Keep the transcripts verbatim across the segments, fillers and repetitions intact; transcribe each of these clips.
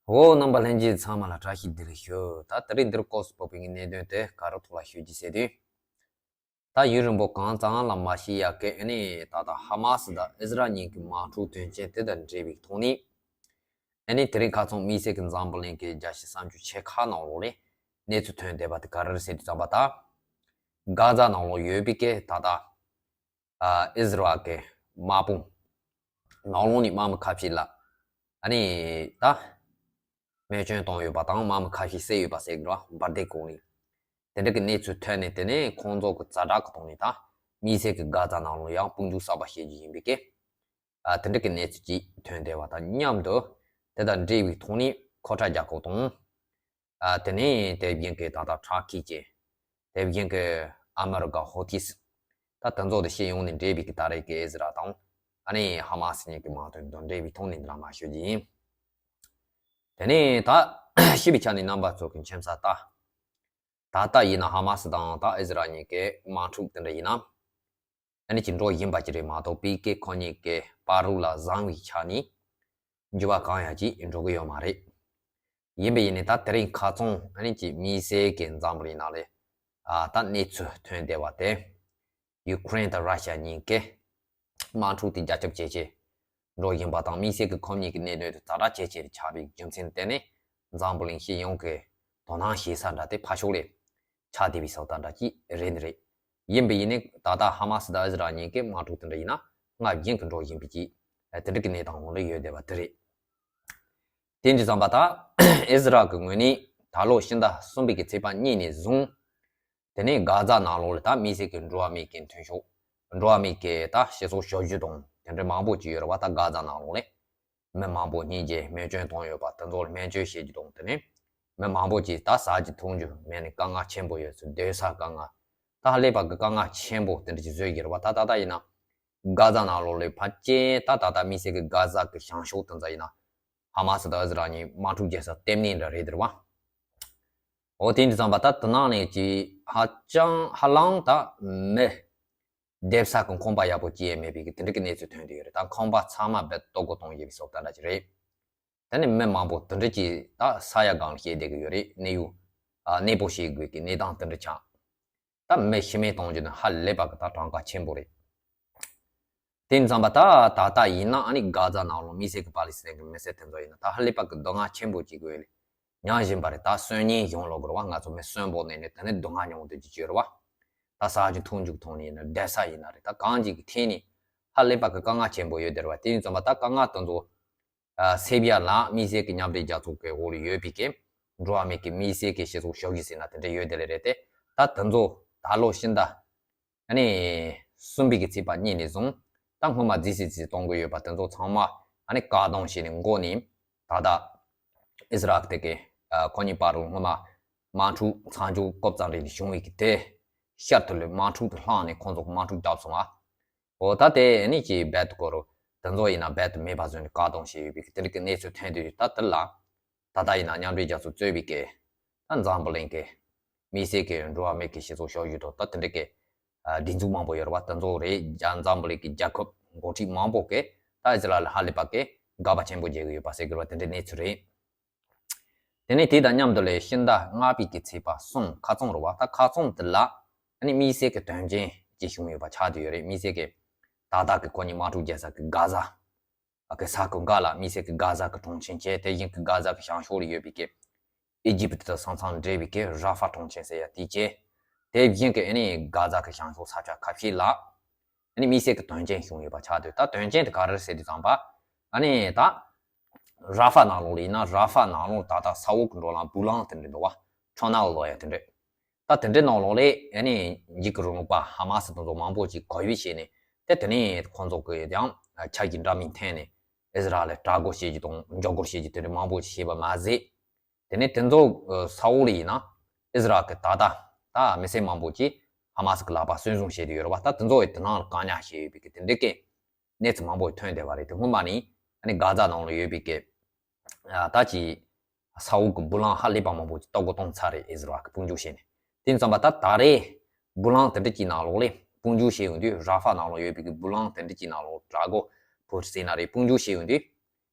འོ། རྣམ་པ་ལྷན་རྒྱས་ཚང་མ་ལ་བཀྲ་ཤིས་བདེ་ལེགས་ཞུ། ད་དེ་རིང་འདིར་སྐོར་སུ་བབས་པའི་གནད་དོན་དེ་ག་རེ་ཐོག་ལ་ཞུ་རྒྱུ་ཟེར་དུས། ད་ཡུན་རིང་པོ་གང་ཙམ་ལ་མ་ཤི་ཡ་གི་ཨ་ནི་ད་ལྟ་ཧ་མ་སི་དང་ཨི་ཟི་རལ་གཉིས་ཀྱི་དམག་འཁྲུག་དོན་རྐྱེན་དེ་དང་འབྲེལ་བའི་ཐོག་ནས། ཨ་ནི་དེ་རིང་ཁ་སང་དམིགས་བསལ་གྱི་འཛམ་བུ་གླིང་གི་རྒྱལ་སྤྱི་གསར་འགྱུར་ཆེ་ཁག་ནང་ལོགས་ལས་གནས་ཚུལ་ཐོན་བསྡད་པ་དེ་ག་རེ་རེད་ཟེར་དུས་ཙམ་པ། ད་གྷ་ཛ་ནང་ལོགས་ཡོད་པའི་གི་ད་ལྟ་ཨ་ཨི་ཟི་རལ་གྱི་དམག་དཔུང་ནང་ལོགས་ནས་དམག་མི་ཁ་ཤས་ལ་ཨ་ནི་ད་རྨས་སྐྱོན་བཏང་ཡོད་པ་དང་། དམག་མི་ཁ་ཤས་བསད་ཡོད་པ་ཟེར་གི་རེད་བ། འབར་མདེལ་གོ་ནས། དེ་འདྲ་གི་གནས་ཚུལ་ཐོན་ནས། དེ་ནས་ཁོང་ཚོ་གི་ཛ་དྲག་གི་ཐོག་ནས་ད་དམིགས་བསལ་གྱི་གྷ་ཛ་ནང་ལོགས་ཡང་དཔུང་འཇུག་གསར་པ་བྱེད་རྒྱུ་ཡིན་པའི་གི་ཨ་དེ་འདྲ་གི་གནས་ཚུལ་ཅིག་ཐོན་བསྡད་པ་དང་མཉམ་དུ། དེ་དང་འབྲེལ་བའི་ཐོག་ནས་ཁོ་ཊ་རྒྱལ་ཁབ་དང་། ཨ་དེ་ནས་དེ་བཞིན་གྱི་ད་ལྟ་ཊར་ཀི་བཅས། དེ་བཞིན་གྱི་ཨ་མི་རི་ཀ་ཧོ་ཐིས། ད་དེ་ཚོ་དང་སྤྱི་ཡོངས་ནས་འབྲེལ་བའི་གི་ད་རེས་ཀྱི་ཨི་ཟི་རལ་དང་ཨ་ནི་ཧ་མ་སི་གཉིས་ཀྱི་དམག་དོན་དང་འབྲེལ་བའི་ཐོག་ནས་འདི་ལ་མར་ཞུ་རྒྱུ་ཡིན། དེ་ནས་ད་ཞིབ་པའི་ཆ་ནས་རྣམ་པ་ཚོ་གི་མཁྱེན་གསལ་ལྟར། ད་ལྟ་ཡིན་ན་ཧ་མ་སི་དང་ད་ཨི་ཟི་རལ་གཉིས་ཀྱི་དམག་འཁྲུག་དེ་འདྲ་ཡིན་ན། ཨ་ནི་ཅིག་འགྲོ་བཞིན་པ་ཅིག་རེད་མ་གཏོགས་པའི་གི་ཁོ་གཉིས་ཀྱི་བར་དུ་ལ་བཟང་བའི་ཆ་ནས་འགྱུར་བ་གང་ཡང་ཅིག་འགྲོ་གི་ཡོད་མ་རེད། ཡིན་པ་ཡིན་ནའི་ད་དེ་རིང་ཁ་སང་ཨ་ནི་ཅིག་དམིགས་བསལ་གྱི་འཛམ་བུ་གླིང་ནང་ལ་ཨ་ད་གནས་ཚུལ་ཐོན་བསྡད་པ་དེ། ཡུ་ཀེ་རེན་དང་ར་ཤ་གཉིས་ཀས་དམག་འཁྲུག་དེ་རྒྱ་ཁྱབ་ཇེ་ཆེ་འགྲོ་བཞིན་པ་དང་། དམིགས་བསལ་གྱི་ཁོ་གཉིས་ཀྱི་གནད་དོན་དེ་ཛ་དྲག་ཇེ་ཆེ་རུ་ཆགས་པའི་རྒྱུ་མཚན་དེ་ནི་འཛམ་བུ་གླིང་སྤྱི་ཡོངས་ཀྱི་དོ་སྣང་བྱེད་ས་འདྲ་དེ་ཕར་ཕྱོགས་ལ་ཆགས་བསྡད་པའི་ས་ད་འདྲ་ཅིག་རེད་ནི་རེད། ཡིན་པ་ཡིན་ནའི་ད་ལྟ་ཧ་མ་སི་དང་ཨི་ཟི་རལ་གཉིས་ཀའི་དམག་འཁྲུག་དེ་འདྲ་ཡིན་ན་སྔར་བཞིན་གྱི་འགྲོ་བཞིན་པའི་ཅིག་དེ་འདྲ་གི་གནས་སྟངས་འོག་ལ་ཡོད་བསྡད་པ་དེ་རེད། དེ་འདྲ་ཙམ་པ། ད་ཨི་ཟི་རལ་གྱི་ངོས་ནས་ད་ལོ་ཕྱི་ཟླ་གསུམ་པའི་གི་ཚེས་པ་གཉིས་ནས་བཟུང་། དེ་ནས་གྷ་ཛ་ནང་ལོགས་ལ་ད་དམིགས་བསལ་གྱི་འགྲོ་བ་མིའི་གི་མཐུན་ཕྱོགས། འགྲོ་བ་མིའི་གི་ད་སྤྱི་ཚོགས་ཞབས་ཞུ་དང་དེ་འདྲ་མང་པོ་ཅིག་ཡོད་རེད་བ། ད་གྷ་ཛ་ནང་ལོགས་ལ་མི་མང་པོ་སྙིང་རྗེ་རྨས་སྐྱོན་བཏང་ཡོད་པ། དེ་ཚོ་ལ་སྨན་བཅོས་བྱེད་རྒྱུ་དང་། དེ་ནས་མི་མང་པོ་ཅིག་ད་ཟ་རྒྱུ་འཐུང་རྒྱུ་མེད་ནས་དཀའ་ངལ་ཆེན་པོ་ཡོད་ཚུལ། སྡོད་ས་དཀའ་ངལ། ད་ཧ་ལས་པ་གི་དཀའ་ངལ་ཆེན་པོ་དེ་འདྲ་ཅིག་བཟོས་ཡོད་རེད་བ། ད་ད་ལྟ་ཡིན་ན་གྷ་ཛ་ནང་ལོགས་ལ་ཕལ་ཆེར་ད་ད་ལྟ་དམིགས་བསལ་གྱི་གྷ་ཛ་གི་བྱང་ཕྱོགས་དེ་ཚོ་ཡིན་ན། ཧ་མ་སི་དང་ཨི་ཟི་རལ་གཉིས་དམག་འཁྲུག་བྱེད་ས་ལྟེ་གནས་འདྲ་རེད་དེ་རེད་བ། འོ། དེ་འདྲ་ཙམ་པ། ད་དེ་ནང་ནས་ཀྱི་ཧ་ཅང་ཧ་ལམ་ད་མི་སྡོད་ས་གི་ཁང་པ་ཡག་པོ་ཅི་ཡང་མེད་པའི་གི་དེ་འདྲ་གི་གནས་ཚུལ་ཐོན་བསྡད་ཡོད་རེད། ད་ཁང་པ་ཚང་མ་རྦད་གཏོར་རྒོལ་གཏོང་བཞིན་པའི་བཟོ་ལྟ་འདྲ་ཅིག་རེད། དེ་ནས་མི་མང་པོ་དེ་འདྲ་ཅིག་ད་ས་ཡ་སྒང་ལ་བཤལ་བསྡད་གི་ཡོད་རེད། གནས་ཡུལ་ཨ་གནས་སྤོ་བྱེད་དགོས་ཀྱི་གནས་སྟངས་དེ་འདྲ་ཆགས། ད་མི་ཤི་རྨས་གཏོང་རྒྱུ་ནི་ཧ་ལས་པ་གི་ད་གྲངས་ཀ་ཆེན་པོ་རེད། དེ་ཙམ་པ། ད་ད་ལྟ་ཡིན་ན་ཨ་ནི་གྷ་ཛ་ནང་ལོགས་དམིགས་བསལ་གྱི་པ་ལི་སི་ཐན་གྱི་མི་སེར་དེ་ཚོ་ཡིན་ན་ད་ཧ་ལས་པ་གི་སྡུག་བསྔལ་ཆེན་པོ་ཅིག་གི་ཡོད་ལེ། མྱངས་བཞིན་པ་རེད། ད་སང་ཉིན་གཞུང་ལོག་དགོས་རེད་བ། ང་ཚོ་མི་གསོན་པོ་གནས་ནས་དེ་ནས་སྡུག་བསྔལ་མྱོང་བསྡད་ཀྱི་ཅིག་ཡོད་རེད་བ། ད་ཟ་རྒྱུ་འཐུང་རྒྱུ་ཐོག་ནས་ཡིན་ན། བསྡད་ས་ཡིན་ན་རེད། ད་གང་ཅིག་གི་ཐད་ནས་ཧ་ལས་པ་གི་དཀའ་ངལ་ཆེན་པོ་ཡོད་བསྡད་རེད་བ། དེ་ཡིན་ཙམ་པ་ད་དཀའ་ངལ་དེ་ཚོ་ཨ་སེལ་ཡ་ལ་དམིགས་བསལ་གྱི་མཉམ་འབྲེལ་རྒྱལ་ཚོགས་ཀྱི་འོག་ལ་ཡོད་པའི་གི་འགྲོ་བ་མིའི་གི་དམིགས་བསལ་གྱི་སྤྱི་ཚོགས་ཞབས་ཞུ་ཟེར་ན་དེ་འདྲ་ཡོད་བསྡད་ལེ་རེད་དེ། ད་དེ་ཚོ་ད་ལོ་ཕྱི་ཟླ་ཨ་ནི་གསུམ་པའི་གི་ཚེས་པ་གཉིས་ནས་བཟུང་ད་སྔོན་མ་རྫིས་སི་རྫིས་སི་གཏོང་གི་ཡོད་པ་དེ་ཚོ་ཚང་མ་ཨ་ནི་བཀག་སྡོམ་བྱས་ནས་འགོ་ནས། ད་ལྟ་ཨི་ཟི་རལ་དེ་གི་ཨ་ཁོ་གཉིས་བར་དུ་སྔོན་མ་དམག་འཁྲུག་མཚམས་འཇོག་སྐབས་ཙམ་རེ་བྱུང་བའི་གི་དེ་ཤར་དུ་ལོས་དམག་འཁྲུག་ཏུ་ལྷག་ནས་ཁོང་ཚོ་དམག་འཁྲུག་བརྒྱབ་སོང་བ། འོ། ད་དེ་ནི་ཅིག་རྦད་དེ་སྐོར་དེ་ཚོ་ཡིན་ན་རྦད་དེ་མེད་པ་བཟོས་ནས་བཀག་སྡོམ་བྱས་ཡོད་པའི་དེ་འདྲ་གི་གནས་ཚུལ་ཐོན་དུས། ད་དེ་ལ་ད་ལྟ་ཡིན་ན་མཉམ་འབྲེལ་རྒྱལ་ཚོགས་གཙོས་པའི་གི་ད་འཛམ་བུ་གླིང་གི་དམིགས་བསལ་གི་འགྲོ་བ་མིའི་གི་སྤྱི་ཚོགས་ཞབས་ཞུ་དང་ད་དེ་འདྲ་གི་ཨ་སྒྲིག་འཛུགས་མང་པོ་ཡོད་རེད་བ། དེ་ཚོ་རེད། རྒྱ་འཛམ་བུ་གླིང་གི་རྒྱལ་ཁབ་འགོ་ཁྲིད་མང་པོ་གི་ད་ཨི་ཟི་རལ་ལ་ཧ་ལས་པ་གི་དགག་པ་ཆེན་པོ་བྱེད་གི་ཡོད་པ་ཟེར་གི་རེད་བ། དེ་འདྲའི་གནས་ཚུལ་རེད། དེ་ནས་དེ་དང་མཉམ་དུ་ལས་ཕྱི་ཟླ་ལྔ་པའི་གི་ཚེས་པ་གསུམ་ཁ་རྩང་རེད་བ། ད་ཁ་རྩང་དེ་ལ་ཨ་ནི་དམིགས་བསལ་གྱི་དོན་རྐྱེན་ཅིག་བྱུང་ཡོད་པ་ཆགས་བསྡད་ཡོད་རེད། དམིགས་བསལ་གྱི་ད་ལྟ་གི་ཁོ་གཉིས་དམག་འཁྲུག་བརྒྱབ་ས་གི་གྷ་ཛ་གི་ས་ཁུལ་འགའ་ལ། དམིགས་བསལ་གྱི་གྷ་ཛ་གི་གྲོང་ཁྱེར་བཅས། དེ་བཞིན་གྱི་གྷ་ཛ་གི་བྱང་ཕྱོགས་ལ་ཡོད་པའི་གི་ཨི་ཇིབ་དང་ས་མཚམས་འབྲེལ་བའི་གི་ར་ཧྥ་གྲོང་ཁྱེར་ཟེར་ཡ་དེ་བཅས། དེ་བཞིན་གྱི་ཨ་ནི་གྷ་ཛ་གི་བྱང་ཕྱོགས་ས་ཆ་ཁ་ཤས་ལ་ཨ་ནི་དམིགས་བསལ་གྱི་དོན་རྐྱེན་བྱུང་ཡོད་པ་ཆགས་དུས། ད་དོན་རྐྱེན་དེ་ག་རེ་རེད་ཟེར་དུས་ཙམ་པ། ཨ་ནི་ད་ར་ཧྥ་ནང་ལོགས་ལ་ཡིན་ན། ར་ཧྥ་ནང་ལོགས་ད་ལྟ་ས་འོག་གི་འགྲོ་ལམ་བུ་ལོན་དེ་འདྲ་འདུག་བ། ཊ་ནལ་ལབ་ཡ་དེ་འདྲ། ད་དེ་འདྲའི་ནང་ལོགས་ལ་ཨ་ནི་འཇིགས་སྐུལ་རིང་ལུགས་པ་ཧ་མ་སི་དེ་ཚོ་མང་པོ་ཅིག་གོ་ཡུལ་བྱས་ནས། དེ་དེ་ནས་ཁོང་ཚོ་གི་ཡང་ཆབ་ཀྱི་འདྲ་མིན་འཐེན་ནས་ཨི་ཟི་རལ་ལ་དྲག་རྒོལ་བྱེད་རྒྱུ་དང་འཇབ་རྒོལ་བྱེད་རྒྱུ་དེ་འདྲ་མང་པོ་ཅིག་བྱས་པ་མ་ཟད། དེ་ནས་དེ་ཚོ་ས་འོག་ལ་ཡིན་ན་ཨི་ཟི་རལ་གི་ད་ལྟ་ད་མི་སེར་མང་པོ་ཅིག་ཧ་མ་སི་གི་ལག་པར་སོན་བཟུང་བྱས་ཏེ་ཡོད་རེད་བ། ད་དེ་ཚོ་ཡི་དེ་ནང་ལ་བཀག་ཉར་བྱས་ཡོད་པའི་གི་དེ་འདྲའི་གི་གནས་ཚུལ་མང་པོ་ཐོན་བསྡད་པ་རེད། དེ་སྔོན་མ་ནས་ཨ་ནི་གྷ་ཛ་ནང་ལ་ཡོད་པའི་གི་ཨ་ད་ཅི་ས་འོག་གི་བུ་ལོན་ཧ་ལས་པ་མང་པོ་ཅིག་གཏོར་རྒོལ་བཏང་ཚར་རེད། ཨི་ཟི་རལ་གི་དཔུང་འཇུག་བྱས་ནས། དེ་ཙམ་པ་ད་ད་རེས་བུ་ལོན་དེ་འདྲ་ཅིག་ནང་ལོགས་ལ་དཔུང་འཇུག་བྱས་ཡོང་དུས། ར་ཧྥ་ནང་ལོགས་ཡོད་པའི་གི་བུ་ལོན་དེ་འདྲ་ཅིག་ནང་ལོགས་དྲག་རྒོལ་བོད་ཟེར་ན་རེད། དཔུང་འཇུག་བྱས་ཡོང་དུས།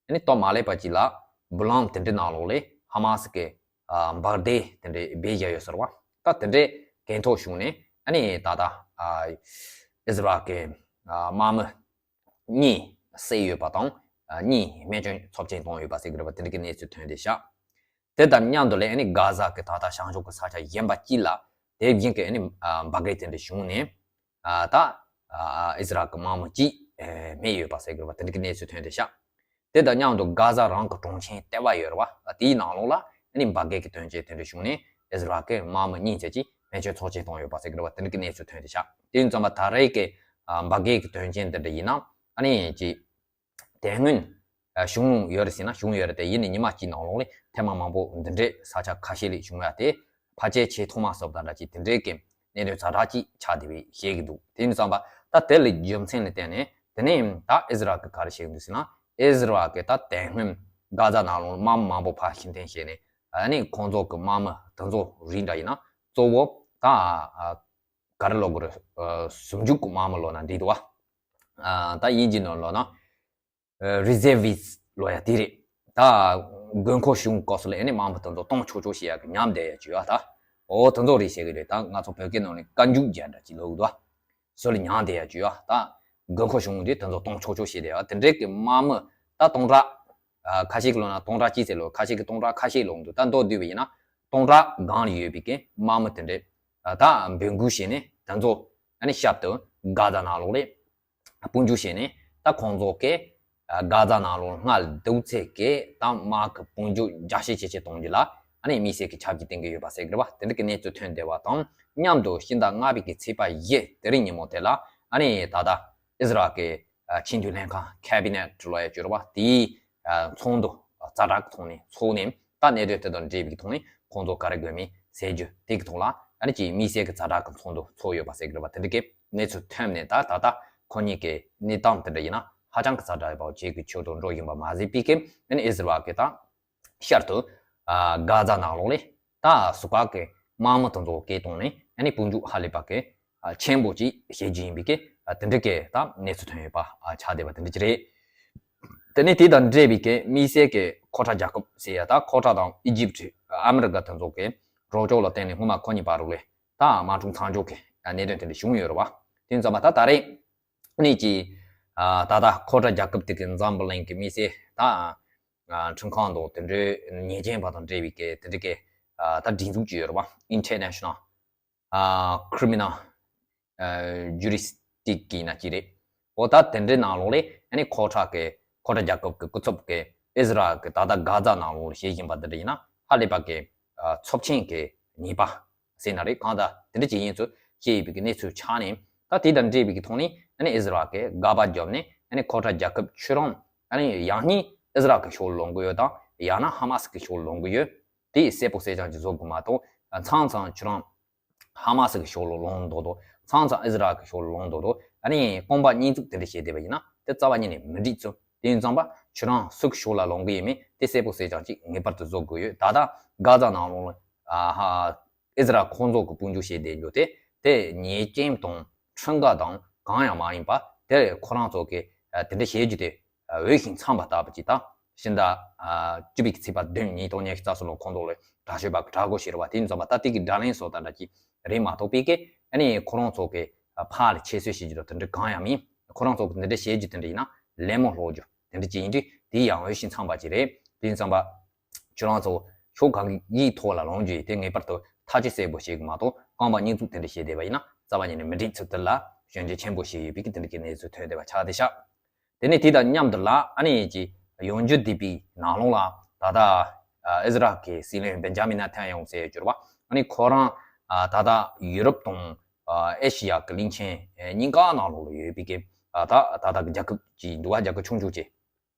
ཨ་ནི་སྟབས་མ་ལེགས་པ་ཅིག་ལ་ སྦུ་ལམ་དེ་འདྲའི་ནང་ལོགས་ལས་ཧ་མ་སི་གི་ཨ་འབར་མདེལ་དེ་འདྲའི་སྦས་བཞག་ཡོད་ཟེར་བ། ད་དེ་འདྲའི་གན་ཐོག་བྱུང་ནས་ཨ་ནི་ད་ལྟ་ཨ་ཨི་ཟི་རལ་གི་ཨ་དམག་མི་གཉིས་བསད་ཡོད་པ་དང་། ཨ་གཉིས་རྨས་སྐྱོན་ཚབས་ཆེན་བཏང་ཡོད་པ་ཟེར་གི་རེད་པ། དེ་འདྲ་གི་གནས་ཚུལ་ཐོན་བསྡད་ཤག་དེ་དང་མཉམ་དུ་ལས་ཨ་ནི་གྷ་ཟ་གི་ད་ལྟ་བྱང་ཕྱོགས་ཀྱི་ས་ཆ་གཞན་པ་གཅིག་ལ་དེ་བཞིན་གྱི་ཨ་ནི་ཨ་འབར་གས་དེ་འདྲ་བྱུང་ནས། ཨ་ད་ཨ་ཨི་ཟི་རལ་གྱི་དམག་མི་གཅིག་ཨེ་རྨས་ཡོད་པ་ཟེར་གི་རེད་པ། དེ་འདྲ་གི་གནས་ཚུལ་ཐོན་བསྡད་ཤག་དེ་དང་མཉམ་དུ་གྷ་ཟ་རང་གི་གྲོང་ཁྱེར་ལྟེ་བ་ཡོད་རེད་པ། དེའི་ནང་ལོགས་ལ་ཨ་ནི་འབར་གས་ཀྱི་དོན་རྐྱེན་དེ་འདྲ་བྱུང་ནས་ཨི་ཟི་རལ་གྱི་དམག་མི་གཉིས་བཅས་ཀྱིས་རྨས་སྐྱོན་ཚབས་ཆེན་བཏང་ཡོད་པ་ཟེར་གི་རེད་པ། དེ་འདྲ་གི་གནས་ཚུལ་ཐོན་བསྡད་ཤག་དེ་ཡིན་ཙང་པ་ད་རེས་ཀྱི་ཨ་འབར་གས་ཀྱི་དོན་རྐྱེན་དེ་འདྲ་ཡིན་ན་ཨ་ནི་ཅིག་དེ་སྔོན་ཨ་བྱུང་ཡོད་རེད་ཟེར་ན་བྱུང་ཡོད་རེད་དེ། ཡིན་ནའི་ཉི་མ་གཅིག་ནང་ལོགས་ལ་ཐེངས་མ་མང་པོ་འདི་འདྲའི་ས་ཆ་ཁ་ཤས་ལ་བྱུང་ཡ་དེ་ཕལ་ཆེར་ཆེས་ཐོག་མ་སོབ་དང་འདྲ་ཅིག་དེ་འདྲའི་གི་གནད་དོན་ཛ་དྲག་ཅིག་ཆགས་བསྡད་པའི་བཤད་ཀྱི་འདུག་དེ་ཡིན་ཙང་པ་ད་དེ་ལ་རྒྱུ་མཚན་ལ་བརྟེན་ནས་དེ་ནས་ད་ཨི་ཟི་རལ་གི་ག་རེ་བཤད་ཀྱི་འདུག་ཟེར་ན། ཨི་ཟི་རལ་གི་ད་དེ་སྔོན་གྷ་ཟ་ནང་ལོགས་དམག་མི་མང་པོ་ཕར་ཕྱིར་འཐེན་བྱས་ནས་ཨ་ནི་ཁོང་ཚོ་གི་དམག་མི་དེ་ཚོ་རིགས་འདྲ་ཡིན་ན་གཙོ་བོ་ད་ཨ་ག་རེ་ལབ་དགོས་རེད། ཨ་ཟུང་འཇུག་གི་དམག་མི་ལབ་ན་འགྲིག་འདུག་བ། ཨ་ད་དབྱིན་ཇི་ནང་ལབ་ན་རི་ཟེར་བིསི་ལབ་ཡ་དེ་རེད། ད་དགོས་མཁོ་བྱུང་སྐབས་སུ་ལ་ཨ་ནི་དམག་མི་དེ་ཚོ་གཏོང་ཆོག་ཆོག་བྱེད་ཡ་གི་ཉམས་བསྡད་ཡ་བྱེད་ཡ། ད་འོ་དེ་ཚོ་རེད་བཤད་གི་རེད། ད་ང་ཚོ་བོད་སྐད་ནང་ནས་བཀའ་འཇུག་རྒྱག་འདྲ་ཅིག་ལབ་གི་འདུག་བ། སུ་ལ་ཉམས་བསྡད་ཡ་བྱེད་ཡ། ད་དགོས་མཁོ་བྱུང་དུས་དེ་ཚོ་གཏོང་ཆོག་ཆོག་བྱེད་བསྡད་ཡ། དེ་འདྲའི་གི་དམག་མི་ད་སྟོང་ཕྲག་ཨ་ཁ་ཤས་ཀྱིས་ལབ་ན་སྟོང་ཕྲག་གཅིག་ཟེར་ལབ། ཁ་ཤས་ཀྱིས་སྟོང་ཕྲག་ཁ་ཤས་ལབ་འདུག་ད་མདོར་བསྡུས་པ་ཡིན་ན་སྟོང་ཕྲག་སྒང་ལ་ཡོད་པའི་གི་དམག་མི་དེ་འདྲས་ཨ་ད་འབོད་འགུག་བྱས་ནས་དེ་ཚོ་ཨ་ནི་ཞབས་ཏོག་གྷ་ཟ་ནང་ལོགས་ལ་དཔུང་འཇུག་བྱས་ནས་ད་ཁོང་ཚོ་གིས་ཨ་གྷ་ཟ་ནང་ལོགས་སྔར་འདུག་ཚད་ཀྱི་ད་དམག་གི་དཔུང་འཇུག་རྒྱ་ཆེ་ཇེ་ཆེ་གཏོང་རྒྱུ་ལ་ཨ་ནི་དམིགས་བསལ་གྱི་ཆབ་ཀྱི་གཏོང་གི་ཡོད་པ་ཟེར་གི་རེད་བ། དེ་འདྲ་གི་གནས་ཚུལ་ཐོན་བསྡད་པ་དང་མཉམ་དུ་ཕྱི་ཟླ་ལྔ་པའི་གི་ཚེས་པ་བཞི་དེ་རིང་ཉིན་མོ་དེ་ལ་ཨ་ནི་ད་ལྟ་ཨི་ཟི་རལ་གྱི་ཨ་ཆེས་མཐོའི་ལྷན་ཁང་ཁེ་བི་ནེ་ཊི་ལབ་ཡ་ཅིག་ཡོད་རེད་བ། དེའི་ཨ་ཚོགས་འདུ་ཛ་དྲག་གི་ཐོག་ནས་ཚོགས་ནས་ད་གནད་དོན་དེ་དང་འབྲེལ་བའི་ཐོག་ནས་ཁོང་ཚོ་ག་རེ་དགོས་མིན་ཟེར་རྒྱུ་དེ་གི་ཐོག་ལ་ཨ་ནི་ཅིག་དམིགས་བསལ་གྱི་ཛ་དྲག་གི་ཚོགས་འདུ་ཚོགས་ཡོད་པ་ཟེར་གི་རེད་བ། དེ་འདྲ་གི་གནས་ཚུལ་ཐོན་ནས་ད་ད་ལྟ་ཁོ་གཉིས་ཀྱི་གནས་སྟངས་དེ་འདྲ་ཡིན་ན་ཧ་ཅང་གི་ཛ་དྲག་ཡོད་པ་བྱེད་ཀྱི་ཆེད་དུ་འགྲོ་བཞིན་པ་མ་ཟད་པའི་གི་ཨ་ནི་ཨི་ཟི་རལ་གྱི་ད་ཤར་དུ་ཨ་གྷ་ཛ་ནང་ལོགས་ལ་ད་ཟུར་བཀག་གི་དམག་མི་དེ་ཚོ་སྐད་གཏོང་ནས་ཨ་ནི་དཔུང་འཇུག་ཧ་ལས་པ་གི་ཨ་ཆེན་པོ་ཅིག་བྱེད་རྒྱུ་ཡིན་པའི་གི་ཨ་དེ་འདྲ་གི་ད་གནས་ཚུལ་ཐོན་ཡོད་པ་ཨ་ཆགས་བསྡད་པ་དེ་འདྲ་ཅིག་རེད། དེ་ནས་དེ་དང་འབྲེལ་བའི་གི་དམིགས་བསལ་གི་ཁོ་ཊ་རྒྱལ་ཁབ་ཟེར་ཡ་ད་ཁོ་ཊ་དང་ཨི་ཇིབ་ཨ་མི་རི་ཀ་དེ་ཚོ་གི་རོགས་སྐྱོར་ལ་བརྟེན་ནས་སྔོན་མ་ཁོ་གཉིས་བར་ལ་ད་དམག་འཁྲུག་མཚམས་འཇོག་གི་ཨ་གནད་དོན་དེ་འདྲ་བྱུང་ཡོད་རེད་བ། དེ་ཙམ་པ་ད་ད་རེས་ནས་ཀྱི་ཨ་ད་ལྟ་ཁོ་ཊ་རྒྱལ་ཁབ་དེ་གི་འཛམ་བུ་གླིང་གི་དམིགས་བསལ་ད་ཨ་ཁྲིམས་ཁང་དང་དེ་འདྲའི་ཉེས་ཅན་པ་དང་འབྲེལ་བའི་གི་དེ་འདྲ་གི་ཨ་ད་སྒྲིག་འཛུགས་ཅིག་ཡོད་རེད་བ། International ཨ་Criminal ཨ་Juristic ཡིན་ན་ཅི་རེད། འོ་ད་དེ་འདྲའི་ནང་ལོགས་ལ་ཨ་ནི་ཁོ་ཊ་གི་ཁོ་ཊ་རྒྱལ་ཁབ་ཀྱི་སྐུ་ཚབ་ཀྱི་ཨི་ཟི་རལ་གྱི་ད་ལྟ་གྷ་ཛ་ནང་ལོགས་ལ་བྱེད་བཞིན་པ་འདི་འདྲ་ཡིན་ན་ཧ་ལས་པ་གི་ཨ་ཚབས་ཆེན་གྱི་ཉེས་པ་ཟེར་ན་རེད། གང་ལྟར་དེ་འདྲ་ཅིག་ཡིན་ཚུལ་བཤད་ཡོད་པའི་གི་གནས་ཚུལ་ཆགས་ནས་ད་དེ་དང་འབྲེལ་བའི་གི་ཐོག་ནས་ཨ་ནི་ཨི་ཟི་རལ་གྱིས་དགག་པ་བརྒྱབ་ནས་ཨ་ནི་ཁོ་ཊ་རྒྱལ་ཁབ་ཁྱོད་རང་ཨ་ནི་ཡང་སྙིང་ཨི་ཟི་རལ་གྱི་ཕྱོགས་ལ་ལངས་གི་ཡོད་དང་ཡང་ན་ཧ་མ་སི་གི་ཕྱོགས་ལ་ལངས་གི་ཡོད། དེ་གསལ་པོ་གསལ་རྐྱང་ཅིག་བཟོ་དགོས་མ་གཏོགས་མཚམས་མཚམས་ཁྱོད་རང་ཧ་མ་སི་གི་ཕྱོགས་ལ་ལངས་མདོག་མདོག་མཚམས་མཚམས་ཨི་ཟི་རལ་གི་ཕྱོགས་ལ་ལངས་མདོག་མདོག་ཨ་ནི་རྐང་པ་གཉིས་བཙུགས་དེ་འདྲ་བྱས་བསྡད་པ་ཡིན་ན་དེ་རྩ་བ་ཉིད་ནས་མི་འགྲིག་ཚུལ། དེ་ཡིན་ཙང་པ་ཁྱོད་རང་སུ་གི་ཕྱོགས་ལ་ལངས་གི་ཡིན་མིན་དེ་གསལ་པོ་གསལ་རྐྱང་ཅིག་ངེས་པར་དུ་བཟོ་དགོས་ཡོད། ད་ལྟ་གྷ་ཛ་ནང་ལོགས་ལ་ཨ་ཧ་ཨི་ཟི་རལ་ཁོང་ཚོ་གི་དཔུང་འཇུག་བྱས་བསྡད་རྒྱུ་དེ་དེ་ཉེས་ཅན་དང་ཁྲིམས་འགལ་དང་གང་ཡང་མ་ཡིན་པ་དེ་ཁོ་རང་ཚོ་གི་ཨ་དེ་འདྲ་བྱེད་རྒྱུ་དེ་ཨ་འོས་ཤིང་འཚམས་པ་ལྟ་བུ་ཅིག་དང་། ཕྱི་ཟླ་ཨ་བཅུ་པའི་ཚེས་པ་བདུན་ཉིས་སྟོང་ཉི་ཤུ་རྩ་གསུམ་ལོ་ཁོང་ཚོ་ལ་དྲག་ཤོས་པ་གི་དྲག་རྒོལ་བྱས་རེད་བ། དེ་ཡིན་ཙང་པ་ད་དེ་གི་དགྲ་ལན་སོགས་དང་འདྲ་ཅིག་རེད་མ་གཏོགས་པའི་གི་ཨ་ནི་ཁོ་རང་ཚོ་གི་ཨ་ཕར་ལ་ཁྱད་གསོད་བྱེད་རྒྱུ་དང་དེ་འདྲ་གང་ཡང་མིན། ཁོ་རང་ཚོ་གི་འདི་འདྲ་བྱེད་རྒྱུ་དེ་འདྲ་ཡིན་ན་ལད་མོ་སློག་རྒྱུ་དེ་འདྲ་ཅིག་ཡིན་དུས་དེ་ཡང་འོས་ཤིང་འཚམས་པ་ཅིག་རེད། དེ་ཡིན་ཙང་པ་ཁྱོད་རང་ཚོ་ཕྱོགས་གང་གི་ཡིག་ཐོག་ལ་ལངས་རྒྱུ་ཡིན་དེ་ངེས་པར་དུ་ཐག་གཅོད་གསལ་པོ་བྱེད་དགོས་མ་གཏོགས་རྐང་པ་གཉིས་བཙུགས་དེ་འདྲ་བྱས་བསྡད་པ་ཡིན་ན་རྩ་བ་ཉིད་ནས་མི་འགྲིག་ཚུལ་དེ་ལ་སྐྱོན་བརྗོད་ཆེན་པོ་བྱས་ཡོད་པའི་གི་དེ་འདྲ་གི་གནས་ཚུལ་ཐོན་བསྡད་པ་ཆགས་བསྡད་ཤག་དེ་ནས་དེ་དང་མཉམ་དུ་ལ་ཨ་ནི་ཅིག་ཡང་འཇུ་འདི་པའི་ནང་ལོགས་ལ་ད་ལྟ་ཨ་ཨི་ཟི་རལ་གྱི་སྲིད་བློན་བེན་ཇ་མིན་ནེ་ཐན་ཡཱ་ཧུ་ཟེར་གྱུར་པ་ཨ་ནི་ཁོ་རང་ཨ་ད་ལྟ་ཡུ་རོབ་དང་ཨ་ཨེ་ཤི་ཡ་གི་གླིང་ཆེན་ཨེ་གཉིས་ཀ་ནང་ལོགས་ལ་ཡོད་པའི་གི་ཨ་ད་ད་ལྟ་གི་རྒྱལ་ཁབ་ཅིག་འདུག་ག་རྒྱལ་ཁབ་ཆུང་ཆུང་ཅིག་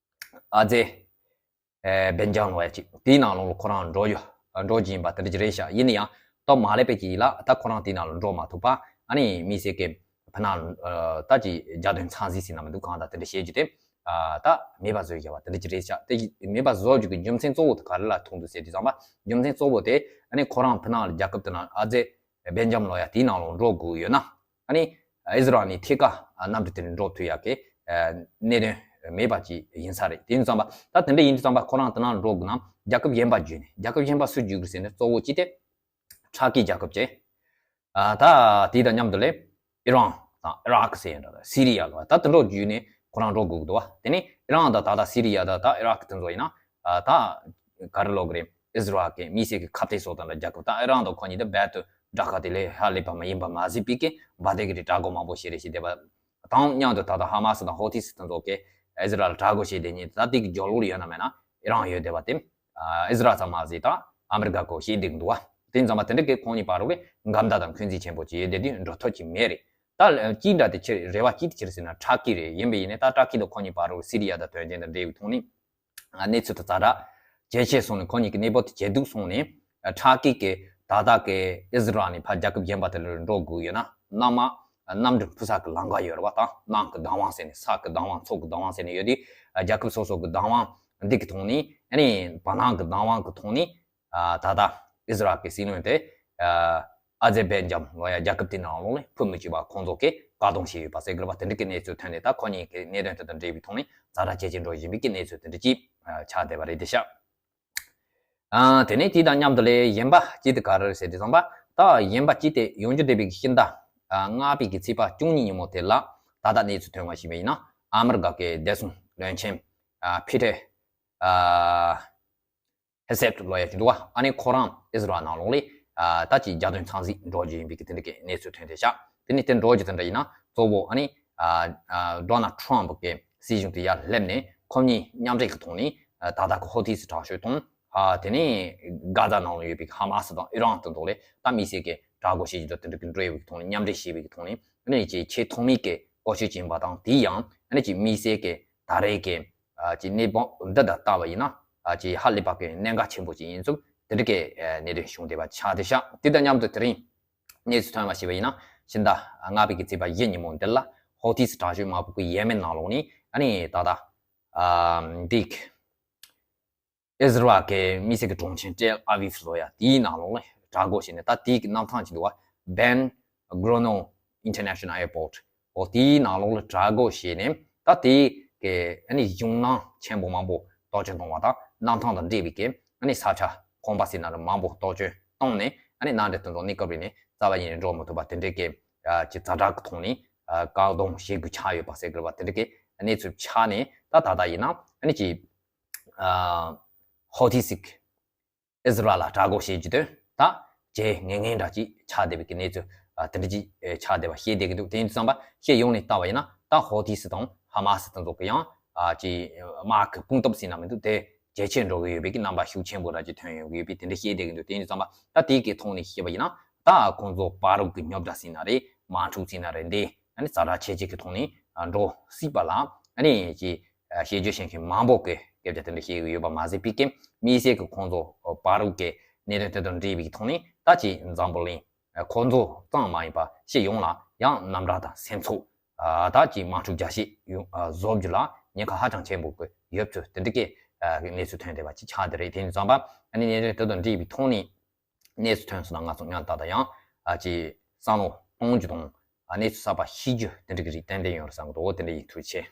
ཨ་ཛེ་ཨེ་བེན་ཇམ་ལབ་ཡ་ཅིག་དེའི་ནང་ལོགས་ལ་ཁོ་རང་འགྲོ་ཡོད། འགྲོ་གི་ཡིན་པ་དེ་འདྲ་ཅིག་རེད་ཤག་ཡིན་ན་ཡང་སྟབས་མ་ལེགས་པའི་ཅིག་ལ་ད་ཁོ་རང་དེའི་ནང་ལ་འགྲོ་མ་ཐུབ་པ་ཨ་ནི་དམིགས་བསལ་གྱི་ཕ་ནང་ཨ་ད་ཅིག་རྒྱལ་དོན་ཚང་ཟིག་ཟིན་ན་མི་འདུག་གང་ལྟར་དེ་འདྲ་བཤད་རྒྱུ་དེ་ཨ་ད་མེད་པ་བཟོས་བཞག་པ་དེ་འདྲ་ཅིག་རེད་ཤག་དེ་མེད་པ་བཟོ་རྒྱུ་གི་རྒྱུ་མཚན་གཙོ་བོ་དེ་ག་རེ་ལ་ཐུག་འདུག་ཟེར་དུས་ཙམ་པ་རྒྱུ་མཚན་གཙོ་བོ་དེ་ཨ་ནི་ཁོ་རང་ཕ་ནང་ལ་རྒྱལ་ཁབ་དེ་ནང་ཨ་ཛེ་བེན་ཇམ་ལབ་ཡ་དེའི་ནང་ལོགས་འགྲོ་དགོས་ཡོད་ན། ཨ་ནི་ཨི་ཟི་རལ་ནས་ཐད་ཀ་གནམ་གྲུ་དེ་ནས་འགྲོ་ཐུབ་ཡག་གི་གནད་དོན་ མེད་པ་ཅིག་ཡིན་ས་རེད། དེ་ཡིན་ཙམ་པ་ད་དེ་འདྲ་ཡིན་དུས་ཙམ་པ་ཁོ་རང་དེ་ནང་འགྲོ་དགོས་ན་རྒྱལ་ཁབ་གཞན་པ་བརྒྱུད་ནས། རྒྱལ་ཁབ་གཞན་པ་སུ་བརྒྱུད་དགོས་ཟེར་ན་གཙོ་བོ་ཅི་སྟེ་ཁྲ་ཀི་རྒྱལ་ཁབ་བྱས། ཨ། ད་དེ་དང་མཉམ་དུ་ལས་ཨི་རན་དང་ཨི་རག་ཟེར་ཡ་འདྲ་དང་སི་རི་ཡ་ལ་ད་དེ་འགྲོ་བརྒྱུད་ནས་ཁོ་རང་འགྲོ་དགོས་ཀྱི་འདུག་བ། དེ་ནས་ཨི་རན་དང་ད་ལྟ་སི་རི་ཡ་དང་ད་ཨི་རག་དེ་ཚོ་ཡིན་ན། ཨ། ད་ག་རེ་ལབ་དགོས་རེད། ཨིས་ར་ཨེལ་གི་དམིགས་བསལ་གྱི་ཁ་གཏད་སོགས་དང་འདྲ་རྒྱལ་ཁབ་དང་ཨི་རན་དང་ཁོ་གཉིས་དེ་རྦད་དེ་དགྲ་ཁ་དེ་ལས་ཧ་ལས་པ་མ་ཡིན་པ་མ་ཟད་པའི་གི་འབའ་དེ་གི་རིགས་དྲག་པོ་མང་པོ་ཞིག་རེད་ཞེས་བསྡད་པ། དང་མཉམ་དུ་ད་ལྟ་ཧ་མ་སི་དང་ཧོ་ཐི་སི་དེ་ཚོ་གིས་ཨིས་ར་ཨེལ་དྲག་པོ་བྱས་བསྡད་མཁན་ད་དེ་གི་རྒྱབ་ལོགས་ལ་ཡོད་ན་མེད་ན་ཨི་རན་ཡོད་བསྡད་པ་དེ། ཨ། ཨིས་ར་ཨེལ་ཙམ་མ་ཟད་ད་ཨ་མི་རི་ཀ་ཁོ་ཤེས་བསྡད་ཀྱི་འདུག་བ། དེ་ཙམ་པ་དེ་འདྲ་གི་ཁོང་གཉིས་བར་ལ་འགལ་ཟླ་དང་འཁོན་འཛིན་ཆེན་པོ་ཅིག་ཡོད་བསྡད་དུས་འགྲོ་ཐབས་ཅིག་མེད་རེད། ད་ཅི་འདྲ་དེ་ཕྱིར་རེ་བ་ཅི་དེ་ཕྱིར་ཟེར་ན་ཁྲ་ཀི་རེད། ཡིན་པ་ཡིན་ནའི་ད་ཁྲ་ཀི་དང་ཁོ་གཉིས་བར་ལ་སི་རི་ཡ་དང་དོན་རྐྱེན་དང་འབྲེལ་བའི་ཐོག་ནས། ཨ། གནས་ཚུལ་དེ་ཛ་དྲག་ཇེ་ཆེ་སོང་ནས་ཁོ་གཉིས་ཀྱི་གནས་བབ་དེ་ཇེ་སྡུག་སོང་ནས། ཨ། ཁྲ་ཀི་གིས་ད་ལྟ་གི་ཨིས་ར་ཨེལ་ནས་ཕར་རྒྱལ་ཁབ་གཞན་པ་དེ་ལ་འགྲོ་དགོས་ཡོད་ན་གནམ་མ། གནམ་གྲུ་འཕུར་ས་གི་ལམ་ཁ་ཡོད་རེད་བ། ད་གནམ་གྱི་བདག་དབང་ཟེར་ནས་ས་གི་བདག་དབང་མཚོ་གི་བདག་དབང་ཟེར་ནས་ཡོད་དུས། ཨ། རྒྱལ་ཁབ་སོ་སོ་གི་བདག་དབང་འདི་གི་ཐོག་ནས། ཨ་ནི་བར་སྣང་གི་བདག་དབང་གི་ཐོག་ནས། ཨ། ད་ལྟ་ཨིས་ར་ཨེལ་གྱི་སྲིད་བློན་དེ། ཨ། ཨ་ཛེ་བྷེ་ཇན་ལབ་ཡ་རྒྱལ་ཁབ་དེའི་ནང་ལོགས་ལ་འཕུར་མི་བཅུག་པ་ཁོང་ཚོ་གིས་བཀག་སྡོམ་བྱས་ཡོད་པ་ཟེར་གྱི་རེད་བ། དེ་འདྲ་གི་གནས་ཚུལ་ཐོན་ནས་ད་ཁོ་གཉིས་ཀྱི་གནད་དོན་དེ་དང་འབྲེལ་བའི་ཐོག་ནས་ཛ་དྲག་ཇེ་ཆེར་འགྲོ་བཞིན་པའི་གི་གནས་ཚུལ་དེ་འདྲ་ཅིག་ཨ། ཆགས་བསྡད་པ་རེད་དེ་ཤག་ཨ། དེ་ནས་དེ་དང་མཉམ་དུ་ལས་གཞན་པ་ཅིག་དེ་ག་རེ་རེད་ཟེར་དུས་ཙམ་པ། ད་གཞན་པ་ཅིག་དེ་ཡོང་རྒྱུ་བསྡད་པའི་གི་ཕྱི་ཟླ། ཨ། ལྔ་པའི་གི་ཚེས་པ་བཅུ་གཉིས་ཉིན་མོ་དེ་ལ་ད་ལྟ་གནས་ཚུལ་ཐོན་པ་ཞིག་ཡིན་ན། ཨ་མི་རི་ཀ་གི་བདེ་སྲུང་བློན་ཆེན། ཨ། ཕི་ཏེ། ཨ། ཧེ་སེད་ལབ་ཡ་ཅིག་འདུག་བ། ཨ་ནི་ཁོ་རང་ཨིས་ར་ཨེལ་ནང་ལོགས་ལ། ཨ། ད་ཅིག་རྒྱལ་དོན་འཚམས་གཟིགས་འགྲོ་རྒྱུ་ཡིན་པའི་གི་དེ་འདྲ་གི་གནས་ཚུལ་ཐོན་བསྡད་ཤག་དེ་ནས་དེ་འགྲོ་རྒྱུ་དེ་འདྲ་ཡིན་ན་གཙོ་བོ་ཨ་ནི། ཨ། ཨ། ཌོ་ནལ་ཊམ་གྱི་སྲིད་གཞུང་དེ་ཡར་སླེབས་ནས་ཁོ་གཉིས་མཉམ་འབྲེལ་གྱི་ཐོག་ནས། ཨ། ད་ལྟ་གི་ཧོ་ཐི་སི་དྲག་ཤོས་དང་། ཨ། དེ་ནས་གྷ་ཛ་ནང་ལ་ཡོད་པའི་ཧ་མ་སི་དང་ཨི་རན་དེ་ཚོ་ལ་ད་དམིགས་བསལ་གྱི་དྲག་རྒོལ་བྱེད་རྒྱུ་དང་དེ་འདྲ་གི་འབྲེལ་བའི་ཐོག་ནས། མཉམ་འབྲེལ་བྱེད་པའི་ཐོག་ནས། ཨ་ནི་ཅིག་ཆེས་ཐོག་མའི་གི་བཀོལ་སྤྱོད་ཡིན་པ་དང་། དེ་ཡང་ཨ་ནི་ཅིག་དམིགས་བསལ་གྱི་ད་རེས་ཀྱི། ཨ། ཅིག་གནས་བབ་འདི་དང་བལྟས་པ་ཡིན་ན། ཨ། ཅིག་ཧ་ལས་པ་གི་གནད་འགག་ཆེན་པོ་ཅིག་ཡིན་ཙང་དེ་འདྲ་གི། ཨ། གནད་དོན་བྱུང་བསྡད་པ་ཆགས་བསྡད་ཤག་དེ་དང་མཉམ་དུ་དེ་རིང་གནས་ཚུལ་ཐོན་པ་ཞིག་ཡིན་ན། ཕྱི་ཟླ་ལྔ་པའི་གི་ཚེས་པ་བཞི་ཉིན་མོ་འདི་ལ་ཧོ་ཐི་སི་དྲག་ཤོས་དམག་དཔུང་གིས་ཡེ་མེན་ནང་ལོགས་ནས། ཨ་ནི་ད་ལྟ། ཨ། འདི་གི་ཨིས་ར་ཨེལ་གྱི་དམིགས་བསལ་གྱི་གྲོང་ཁྱེར་ཏེལ་ཨ་བིབ་ལབ་ཡ་དེའི་ནང་ལོགས་ལ་དྲག་རྒོལ་བྱས་ནས། ད་དེའི་གི་གནམ་ཐང་ཅིག་འདུག་བ། Ben Gurion International Airport། འོ། དེའི་ནང་ལོགས་ལ་དྲག་རྒོལ་བྱས་ནས། ད་དེའི་གི་ཨ་ནི་གཞུང་ལམ་ཆེན་པོ་མང་པོ་གཏོར་སྐྱོན་བཏང་བ་དང་། གནམ་ཐང་དང་འབྲེལ་བའི་གི་ཨ་ནི་ས་ཆ་ཁང་པ་ཟེར་ན་རེད། མང་པོ་གཏོར་སྐྱོན་བཏང་ནས། ཨ་ནི་གནམ་གྲུ་དེ་ཚོ་གནས་སྐབས་རེ་ནས་རྩ་བ་ཉིད་ནས་འགྲོ་མི་ཐུབ་པ་དེ་འདྲའི་གི། ཨ། ཅིག་ཛ་དྲག་གི་ཐོག་ནས། ཨ། བཀག་སྡོམ་བྱེད་དགོས་ཆགས་ཡོད་པ་ཟེར་དགོས་པ་དེ་འདྲ་གི་གནས་ཚུལ་ཆགས་ནས། ད་ད་ལྟ་ཡིན་ན་ཨ་ནི་ཅིག་ཨ། ཧོ་ཐི་སི་གིས་ཨིས་ར་ཨེལ་ལ་དྲག་རྒོལ་བྱེད་རྒྱུ་དེ་ད་ཇེ་ངན་ངན་འདྲ་ཅིག་ཆགས་བསྡད་པའི་གི་གནས་ཚུལ། ཨ། དེ་འདྲ་ཅིག་ཨེ། ཆགས་བསྡད་པ་ཤེས་བསྡད་ཀྱི་འདུག་དེ་ཡིན་དུས་ཙམ་པ་ཤེས་ཡོང་ནས་བལྟས་པ་ཡིན་ན། ད་ཧོ་ཐི་སི་དང་ཧ་མ་སི་དེ་ཚོ་གི་ཡང་། ཨ། ཅིག་དམག་གི་དཔུང་སྟོབས་ཟེར་ན་མི་འདུག་དེ་ཇེ་ཆེར་འགྲོ་གི་ཡོད་པའི་གི་རྣམ་པ་ཤུགས་ཆེན་པོ་འདྲ་ཅིག་ཐོན་ཡོང་གི་ཡོད་པའི་དེ་འདྲ་ཤེས་བསྡད་ཀྱི་འདུག་དེ་ཡིན་དུས་ཙམ་པ་ད་དེའི་གི་ཐོག་ནས་བཤད་པ་ཡིན་ན། ད་ཁོང་ཚོ་བར་དུ་གི་རྙོག་དྲ་ཟེར་ན་རེད། དམག་འཁྲུག་ཟེར་ན་རེད། འདི་ཨ་ནི་ཛ་དྲག་ཆེ་ཆེ་གི་ཐོག་ནས། ཨ། འགྲོ་སྲིད་པ་ལ་ཨ་ནི་ཅིག་ཨ། ཤེས་རྒྱུ་ཤེས་མཁན་མང་པོ་གིས་སྐད་ཆ་དེ་འདྲ་བཤད་ཀྱི་ཡོད་པ་མ་ཟད་པའི་གི་དམིགས་བསལ་གྱི་ཁོང་ཚོ་བར་དུ་གི་གནད་དོན་དེ་དང་འབྲེལ་བའི་ཐོག་ནས། ད་ཅིག་འཛམ་བུ་གླིང་ཁོང་ཚོ་ཙམ་མ་ཡིན་པ་སྤྱི་ཡོངས་ལ་ཡང་རྣམ་གྲངས་དང་སེམས་ཚོར། ཨ། ད་ཅིག་དམག་འཁྲུག་རྒྱ་ཆེ་ཡོང་། ཨ། བཟོ་རྒྱུ་ལ་ཉེན་ཁ་ཧ་ཅང་ཆེན་པོ་གི་ཡོད་ཚུལ་དེ་འདྲ་གི། ཨ། གནས་ཚུལ་ཐོན་བསྡད་པ་ཅིག་ཆགས་བསྡད་རེད། དེ་ཡིན་དུས་ཙམ་པ་ཨ་ནི་གནད་དོན་དེ་དང་འབྲེལ་བའི་ཐོག་ནས་གནས་ཚུལ་ཐོན་སོང་ན། ང་ཚོ་ཡང་ད་ལྟ་ཡང་། ཨ། ཅིག་བསམ་བློ་གཏོང་རྒྱུ་དང་། ཨ། གནས་ཚུལ་གསར་པ་ཤེས་རྒྱུ་དེ་འདྲ་གི་རིགས་ཏན་ཏན་ཡོང་རེད་བསམ་གི་འདུག་དེ་འདྲ་ཡིན། ཐུགས་རྗེ་ཆེ།